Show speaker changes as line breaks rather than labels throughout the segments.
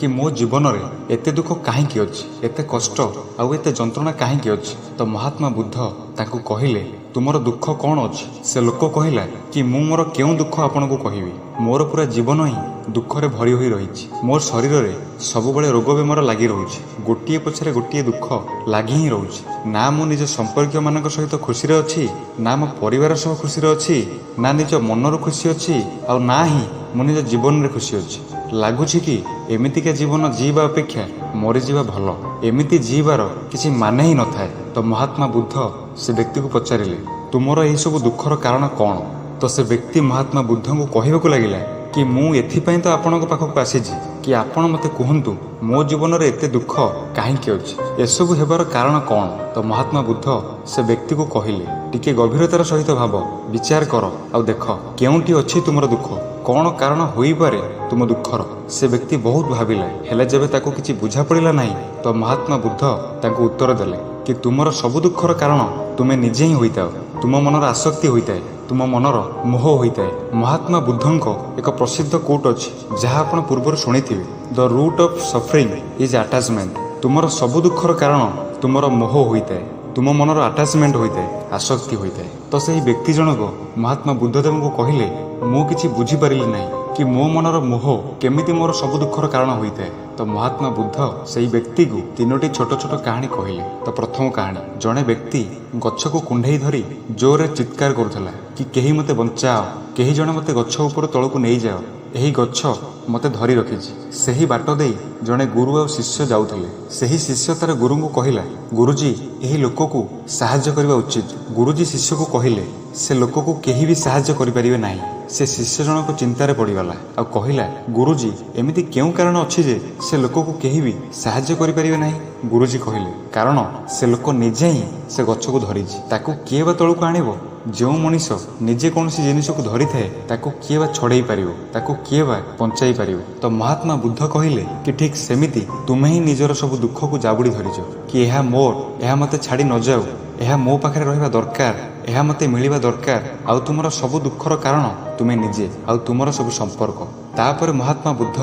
କି ମୋ ଜୀବନରେ ଏତେ ଦୁଃଖ କାହିଁକି ଅଛି, ଏତେ କଷ୍ଟ ଆଉ ଏତେ ଯନ୍ତ୍ରଣା କାହିଁକି ଅଛି? ତ ମହାତ୍ମା ବୁଦ୍ଧ ତାଙ୍କୁ କହିଲେ, ତୁମର ଦୁଃଖ କ'ଣ ଅଛି? ସେ ଲୋକ କହିଲା କି ମୁଁ ମୋର କେଉଁ ଦୁଃଖ ଆପଣଙ୍କୁ କହିବି? ମୋର ପୁରା ଜୀବନ ହିଁ ଦୁଃଖରେ ଭରି ହୋଇ ରହିଛି। ମୋ ଶରୀରରେ ସବୁବେଳେ ରୋଗ ବେମାର ଲାଗି ରହୁଛି। ଗୋଟିଏ ପଛରେ ଗୋଟିଏ ଦୁଃଖ ଲାଗି ହିଁ ରହୁଛି। ନା ମୁଁ ନିଜ ସମ୍ପର୍କୀୟମାନଙ୍କ ସହିତ ଖୁସିରେ ଅଛି, ନା ମୋ ପରିବାର ସହ ଖୁସିରେ ଅଛି, ନା ନିଜ ମନରୁ ଖୁସି ଅଛି, ଆଉ ନା ହିଁ ମୁଁ ନିଜ ଜୀବନରେ ଖୁସି ଅଛି। ଲାଗୁଛି କି ଏମିତିକା ଜୀବନ ଜିଇବା ଅପେକ୍ଷା ମରିଯିବା ଭଲ। ଏମିତି ଜିଇବାର କିଛି ମାନେ ହିଁ ନଥାଏ। ତ ମହାତ୍ମା ବୁଦ୍ଧ ସେ ବ୍ୟକ୍ତିକୁ ପଚାରିଲେ, ତୁମର ଏହିସବୁ ଦୁଃଖର କାରଣ କ'ଣ? ତ ସେ ବ୍ୟକ୍ତି ମହାତ୍ମା ବୁଦ୍ଧଙ୍କୁ କହିବାକୁ ଲାଗିଲା କି ମୁଁ ଏଥିପାଇଁ ତ ଆପଣଙ୍କ ପାଖକୁ ଆସିଛି କି ଆପଣ ମୋତେ କୁହନ୍ତୁ, ମୋ ଜୀବନରେ ଏତେ ଦୁଃଖ କାହିଁକି ଅଛି, ଏସବୁ ହେବାର କାରଣ କ'ଣ? ତ ମହାତ୍ମା ବୁଦ୍ଧ ସେ ବ୍ୟକ୍ତିକୁ କହିଲେ, ଟିକେ ଗଭୀରତାର ସହିତ ଭାବ, ବିଚାର କର ଆଉ ଦେଖ କେଉଁଠି ଅଛି ତୁମର ଦୁଃଖ, କ'ଣ କାରଣ ହୋଇପାରେ ତୁମ ଦୁଃଖର। ସେ ବ୍ୟକ୍ତି ବହୁତ ଭାବିଲା, ହେଲେ ଯେବେ ତାକୁ କିଛି ବୁଝା ପଡ଼ିଲା ନାହିଁ, ତ ମହାତ୍ମା ବୁଦ୍ଧ ତାଙ୍କୁ ଉତ୍ତର ଦେଲେ କି ତୁମର ସବୁ ଦୁଃଖର କାରଣ ତୁମେ ନିଜେ ହିଁ ହୋଇଥାଅ। ତୁମ ମନର ଆସକ୍ତି ହୋଇଥାଏ, ତୁମ ମନର ମୋହ ହୋଇଥାଏ। ମହାତ୍ମା ବୁଦ୍ଧଙ୍କ ଏକ ପ୍ରସିଦ୍ଧ କୋଟ୍ ଅଛି, ଯାହା ଆପଣ ପୂର୍ବରୁ ଶୁଣିଥିବେ, "The root of suffering is attachment." ତୁମର ସବୁ ଦୁଃଖର କାରଣ ତୁମର ମୋହ ହୋଇଥାଏ, ତୁମ ମନର ଆଟାଚମେଣ୍ଟ ହୋଇଥାଏ, ଆସକ୍ତି ହୋଇଥାଏ। ତ ସେହି ବ୍ୟକ୍ତି ଜଣକ ମହାତ୍ମା ବୁଦ୍ଧଦେବଙ୍କୁ କହିଲେ, ମୁଁ କିଛି ବୁଝିପାରିଲି ନାହିଁ କି ମୋ ମନର ମୋହ କେମିତି ମୋର ସବୁ ଦୁଃଖର କାରଣ ହୋଇଥାଏ। ତ ମହାତ୍ମା ବୁଦ୍ଧ ସେହି ବ୍ୟକ୍ତିକୁ ତିନୋଟି ଛୋଟ ଛୋଟ କାହାଣୀ କହିଲେ। ତ ପ୍ରଥମ କାହାଣୀ, ଜଣେ ବ୍ୟକ୍ତି ଗଛକୁ କୁଣ୍ଢେଇ ଧରି ଜୋରରେ ଚିତ୍କାର କରୁଥିଲା କି କେହି ମୋତେ ବଞ୍ଚାଅ, କେହି ଜଣେ ମୋତେ ଗଛ ଉପରୁ ତଳକୁ ନେଇଯାଅ, ଏହି ଗଛ ମୋତେ ଧରି ରଖିଛି। ସେହି ବାଟ ଦେଇ ଜଣେ ଗୁରୁ ଆଉ ଶିଷ୍ୟ ଯାଉଥିଲେ। ସେହି ଶିଷ୍ୟ ତାର ଗୁରୁଙ୍କୁ କହିଲା, ଗୁରୁଜୀ, ଏହି ଲୋକକୁ ସାହାଯ୍ୟ କରିବା ଉଚିତ। ଗୁରୁଜୀ ଶିଷ୍ୟକୁ କହିଲେ, ସେ ଲୋକକୁ କେହି ବି ସାହାଯ୍ୟ କରିପାରିବେ ନାହିଁ। ସେ ଶିଷ୍ୟ ଜଣକ ଚିନ୍ତାରେ ପଡ଼ିଗଲା ଆଉ କହିଲା, ଗୁରୁଜୀ, ଏମିତି କେଉଁ କାରଣ ଅଛି ଯେ ସେ ଲୋକକୁ କେହି ବି ସାହାଯ୍ୟ କରିପାରିବେ ନାହିଁ? ଗୁରୁଜୀ କହିଲେ, କାରଣ ସେ ଲୋକ ନିଜେ ହିଁ ସେ ଗଛକୁ ଧରିଛି, ତାକୁ କିଏ ବା ତଳକୁ ଆଣିବ? ଯେଉଁ ମଣିଷ ନିଜେ କୌଣସି ଜିନିଷକୁ ଧରିଥାଏ, ତାକୁ କିଏ ବା ଛଡ଼େଇ ପାରିବ? ତାକୁ କିଏ ବା ବଞ୍ଚାଇ ପାରିବ? ତ ମହାତ୍ମା ବୁଦ୍ଧ କହିଲେ କି ଠିକ୍ ସେମିତି ତୁମେ ହିଁ ନିଜର ସବୁ ଦୁଃଖକୁ ଜାବୁଡ଼ି ଧରିଛ କି ଏହା ମୋର, ଏହା ମୋତେ ଛାଡ଼ି ନଯାଉ, ଏହା ମୋ ପାଖରେ ରହିବା ଦରକାର, ଏହା ମୋତେ ମିଳିବା ଦରକାର। ଆଉ ତୁମର ସବୁ ଦୁଃଖର କାରଣ ତୁମେ ନିଜେ ଆଉ ତୁମର ସବୁ ସମ୍ପର୍କ। ତାପରେ ମହାତ୍ମା ବୁଦ୍ଧ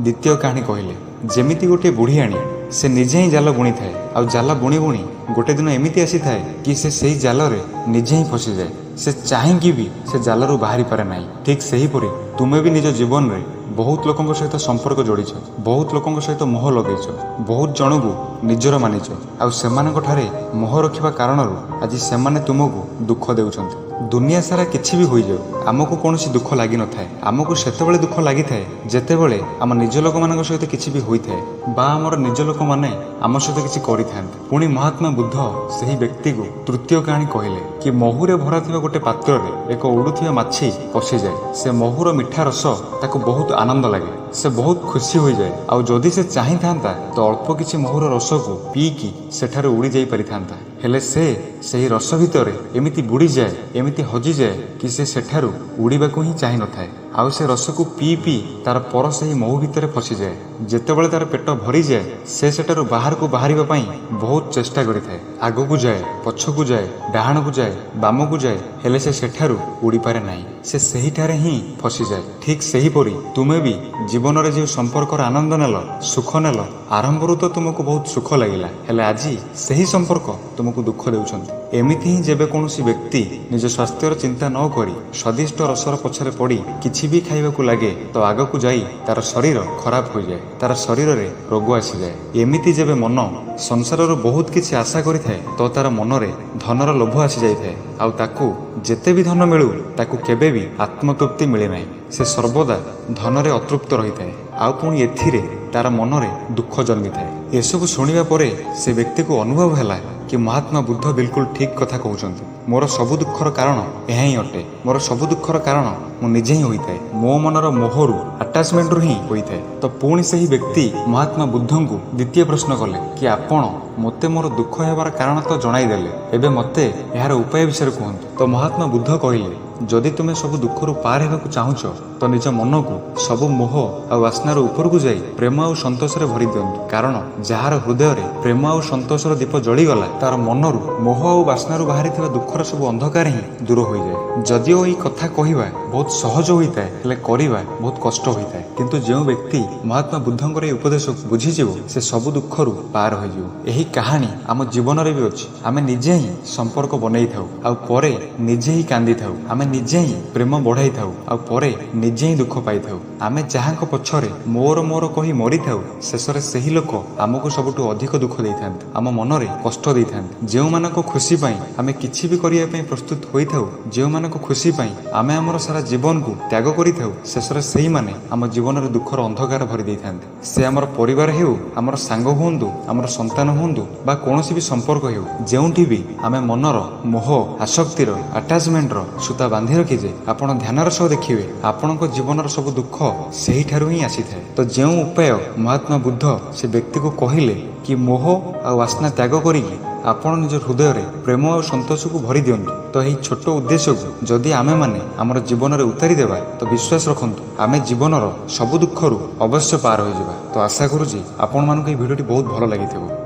ଦ୍ୱିତୀୟ କାହାଣୀ କହିଲେ, ଯେମିତି ଗୋଟିଏ ବୁଢ଼ିଆଣୀ, ସେ ନିଜେ ହିଁ ଜାଲ ବୁଣିଥାଏ ଆଉ ଜାଲ ବୁଣି ବୁଣି ଗୋଟେ ଦିନ ଏମିତି ଆସିଥାଏ କି ସେ ସେଇ ଜାଲରେ ନିଜେ ହିଁ ଫସିଯାଏ। ସେ ଚାହିଁକି ବି ସେ ଜାଲରୁ ବାହାରି ପାରେ ନାହିଁ। ଠିକ୍ ସେହିପରି ତୁମେ ବି ନିଜ ଜୀବନରେ ବହୁତ ଲୋକଙ୍କ ସହିତ ସମ୍ପର୍କ ଯୋଡ଼ିଛ, ବହୁତ ଲୋକଙ୍କ ସହିତ ମୋହ ଲଗେଇଛ, ବହୁତ ଜଣଙ୍କୁ ନିଜର ମାନିଛ, ଆଉ ସେମାନଙ୍କ ଠାରେ ମୋହ ରଖିବା କାରଣରୁ ଆଜି ସେମାନେ ତୁମକୁ ଦୁଃଖ ଦେଉଛନ୍ତି। ଦୁନିଆ ସାରା କିଛି ବି ହୋଇଯାଉ, ଆମକୁ କୌଣସି ଦୁଃଖ ଲାଗିନଥାଏ। ଆମକୁ ସେତେବେଳେ ଦୁଃଖ ଲାଗିଥାଏ, ଯେତେବେଳେ ଆମ ନିଜ ଲୋକମାନଙ୍କ ସହିତ କିଛି ବି ହୋଇଥାଏ ବା ଆମର ନିଜ ଲୋକମାନେ ଆମ ସହିତ କିଛି କରିଥାନ୍ତି। ପୁଣି ମହାତ୍ମା ବୁଦ୍ଧ ସେହି ବ୍ୟକ୍ତିକୁ ତୃତୀୟ କାହାଣୀ କହିଲେ କି ମହୁରେ ଭରା ଥିବା ଗୋଟେ ପାତ୍ରରେ ଏକ ଉଡୁଥିବା ମାଛି ପଶିଯାଏ। ସେ ମହୁର ମିଠା ରସ ତାକୁ ବହୁତ ଆନନ୍ଦ ଲାଗେ, ସେ ବହୁତ ଖୁସି ହୋଇଯାଏ। ଆଉ ଯଦି ସେ ଚାହିଁଥାନ୍ତା, ତ ଅଳ୍ପ କିଛି ମହୁର ରସକୁ ପିଇକି ସେଠାରୁ ଉଡ଼ି ଯାଇ ପାରିଥାନ୍ତା। ହେଲେ ସେ ସେହି ରସ ଭିତରେ ଏମିତି ବୁଡ଼ିଯାଏ, ଏମିତି ହଜିଯାଏ କି ସେ ସେଠାରୁ ଉଡ଼ିବାକୁ ହିଁ ଚାହିଁନଥାଏ। ଆଉ ସେ ରସକୁ ପିଇ ପିଇ ତାର ପର ସେହି ମହୁ ଭିତରେ ଫସିଯାଏ। ଯେତେବେଳେ ତାର ପେଟ ଭରିଯାଏ, ସେ ସେଠାରୁ ବାହାରକୁ ବାହାରିବା ପାଇଁ ବହୁତ ଚେଷ୍ଟା କରିଥାଏ। ଆଗକୁ ଯାଏ, ପଛକୁ ଯାଏ, ଡାହାଣକୁ ଯାଏ, ବାମକୁ ଯାଏ, ହେଲେ ସେ ସେଠାରୁ ଉଡ଼ିପାରେ ନାହିଁ। ସେ ସେହିଠାରେ ହିଁ ଫସିଯାଏ। ଠିକ୍ ସେହିପରି ତୁମେ ବି ଜୀବନରେ ଯେଉଁ ସମ୍ପର୍କର ଆନନ୍ଦ ନେଲ, ସୁଖ ନେଲ, ଆରମ୍ଭରୁ ତ ତୁମକୁ ବହୁତ ସୁଖ ଲାଗିଲା, ହେଲେ ଆଜି ସେହି ସମ୍ପର୍କ ତୁମକୁ ଦୁଃଖ ଦେଉଛନ୍ତି। ଏମିତି ହିଁ ଯେବେ କୌଣସି ବ୍ୟକ୍ତି ନିଜ ସ୍ୱାସ୍ଥ୍ୟର ଚିନ୍ତା ନ କରି ସ୍ୱାଦିଷ୍ଟ ରସର ପଛରେ ପଡ଼ି କିଛି ବି ଖାଇବାକୁ ଲାଗେ, ତ ଆଗକୁ ଯାଇ ତାର ଶରୀର ଖରାପ ହୋଇଯାଏ, ତାର ଶରୀରରେ ରୋଗ ଆସିଯାଏ। ଏମିତି ଯେବେ ମନ ସଂସାରରୁ ବହୁତ କିଛି ଆଶା କରିଥାଏ, ତ ତାର ମନରେ ଧନର ଲୋଭ ଆସିଯାଇଥାଏ। ଆଉ ତାକୁ ଯେତେ ବି ଧନ ମିଳୁ, ତାକୁ କେବେ ବି ଆତ୍ମତୃପ୍ତି ମିଳେ ନାହିଁ। ସେ ସର୍ବଦା ଧନରେ ଅତୃପ୍ତ ରହିଥାଏ। ଆଉ ପୁଣି ଏଥିରେ ତାର ମନରେ ଦୁଃଖ ଜନ୍ମିଥାଏ। ଏସବୁ ଶୁଣିବା ପରେ ସେ ବ୍ୟକ୍ତିକୁ ଅନୁଭବ ହେଲା କି ମହାତ୍ମା ବୁଦ୍ଧ ବିଲକୁଲ ଠିକ୍ କଥା କହୁଛନ୍ତି। ମୋର ସବୁ ଦୁଃଖର କାରଣ ଏହା ହିଁ ଅଟେ। ମୋର ସବୁ ଦୁଃଖର କାରଣ ମୁଁ ନିଜେ ହିଁ ହୋଇଥାଏ, ମୋ ମନର ମୋହରୁ, ଆଟାଚମେଣ୍ଟରୁ ହିଁ ହୋଇଥାଏ। ତ ପୁଣି ସେହି ବ୍ୟକ୍ତି ମହାତ୍ମା ବୁଦ୍ଧଙ୍କୁ ଦ୍ୱିତୀୟ ପ୍ରଶ୍ନ କଲେ କି ଆପଣ ମୋତେ ମୋର ଦୁଃଖ ହେବାର କାରଣ ତ ଜଣାଇଦେଲେ, ଏବେ ମୋତେ ଏହାର ଉପାୟ ବିଷୟରେ କୁହନ୍ତୁ। ତ ମହାତ୍ମା ବୁଦ୍ଧ କହିଲେ, ଯଦି ତୁମେ ସବୁ ଦୁଃଖରୁ ପାର ହେବାକୁ ଚାହୁଁଛ, ତ ନିଜ ମନକୁ ସବୁ ମୋହ ଆଉ ବାସ୍ନାର ଉପରକୁ ଯାଇ ପ୍ରେମ ଆଉ ସନ୍ତୋଷରେ ଭରି ଦିଅନ୍ତୁ। କାରଣ ଯାହାର ହୃଦୟରେ ପ୍ରେମ ଆଉ ସନ୍ତୋଷର ଦୀପ ଜଳିଗଲା, ତାର ମନରୁ ମୋହ ଆଉ ବାସ୍ନାରୁ ବାହାରିଥିବା ଦୁଃଖର ସବୁ ଅନ୍ଧକାର ହିଁ ଦୂର ହୋଇଯାଏ। ଯଦିଓ ଏଇ କଥା କହିବା ବହୁତ ସହଜ ହୋଇଥାଏ, ହେଲେ କରିବା ବହୁତ କଷ୍ଟ ହୋଇଥାଏ। କିନ୍ତୁ ଯେଉଁ ବ୍ୟକ୍ତି ମହାତ୍ମା ବୁଦ୍ଧଙ୍କର ଏହି ଉପଦେଶକୁ ବୁଝିଯିବ, ସେ ସବୁ ଦୁଃଖରୁ ପାର ହୋଇଯିବ। ଏହି କାହାଣୀ ଆମ ଜୀବନରେ ବି ଅଛି। ଆମେ ନିଜେ ହିଁ ସମ୍ପର୍କ ବନେଇଥାଉ ଆଉ ପରେ ନିଜେ ହିଁ କାନ୍ଦିଥାଉ। ଆମେ ନିଜେ ହିଁ ପ୍ରେମ ବଢ଼ାଇଥାଉ ଆଉ ପରେ ନିଜେ ହିଁ ଦୁଃଖ ପାଇଥାଉ। ଆମେ ଯାହାଙ୍କ ପଛରେ ମୋର ମୋର କହି ମରିଥାଉ, ଶେଷରେ ସେହି ଲୋକ ଆମକୁ ସବୁଠୁ ଅଧିକ ଦୁଃଖ ଦେଇଥାନ୍ତି, ଆମ ମନରେ କଷ୍ଟ ଦେଇଥାନ୍ତି। ଯେଉଁମାନଙ୍କ ଖୁସି ପାଇଁ ଆମେ କିଛି ବି କରିବା ପାଇଁ ପ୍ରସ୍ତୁତ ହୋଇଥାଉ, ଯେଉଁମାନଙ୍କ ଖୁସି ପାଇଁ ଆମେ ଆମର ସାରା ଜୀବନକୁ ତ୍ୟାଗ କରିଥାଉ, ଶେଷରେ ସେଇମାନେ ଆମ ଜୀବନରେ ଦୁଃଖର ଅନ୍ଧକାର ଭରି ଦେଇଥାନ୍ତି। ସେ ଆମର ପରିବାର ହେଉ, ଆମର ସାଙ୍ଗ ହୁଅନ୍ତୁ, ଆମର ସନ୍ତାନ ହୁଅନ୍ତୁ ବା କୌଣସି ବି ସମ୍ପର୍କ ହେଉ, ଯେଉଁଠି ବି ଆମେ ମନର ମୋହ, ଆସକ୍ତିର, ଆଟାଚମେଣ୍ଟର ସୂତା ବାନ୍ଧି ରଖିଛେ, ଆପଣ ଧ୍ୟାନର ସହ ଦେଖିବେ, ଆପଣଙ୍କ ଜୀବନର ସବୁ ଦୁଃଖ ସେହିଠାରୁ ହିଁ ଆସିଥାଏ। ତ ଯେଉଁ ଉପାୟ ମହାତ୍ମା ବୁଦ୍ଧ ସେ ବ୍ୟକ୍ତିକୁ କହିଲେ କି ମୋହ ଆଉ ବାସ୍ନା ତ୍ୟାଗ କରିକି ଆପଣ ନିଜ ହୃଦୟରେ ପ୍ରେମ ଆଉ ସନ୍ତୋଷକୁ ଭରି ଦିଅନ୍ତୁ, ତ ଏହି ଛୋଟ ଉଦ୍ଦେଶ୍ୟକୁ ଯଦି ଆମେମାନେ ଆମର ଜୀବନରେ ଉତାରି ଦେବା, ତ ବିଶ୍ୱାସ ରଖନ୍ତୁ, ଆମେ ଜୀବନର ସବୁ ଦୁଃଖରୁ ଅବଶ୍ୟ ପାର ହୋଇଯିବା। ତ ଆଶା କରୁଛି ଆପଣମାନଙ୍କୁ ଏହି ଭିଡ଼ିଓଟି ବହୁତ ଭଲ ଲାଗିଥିବ।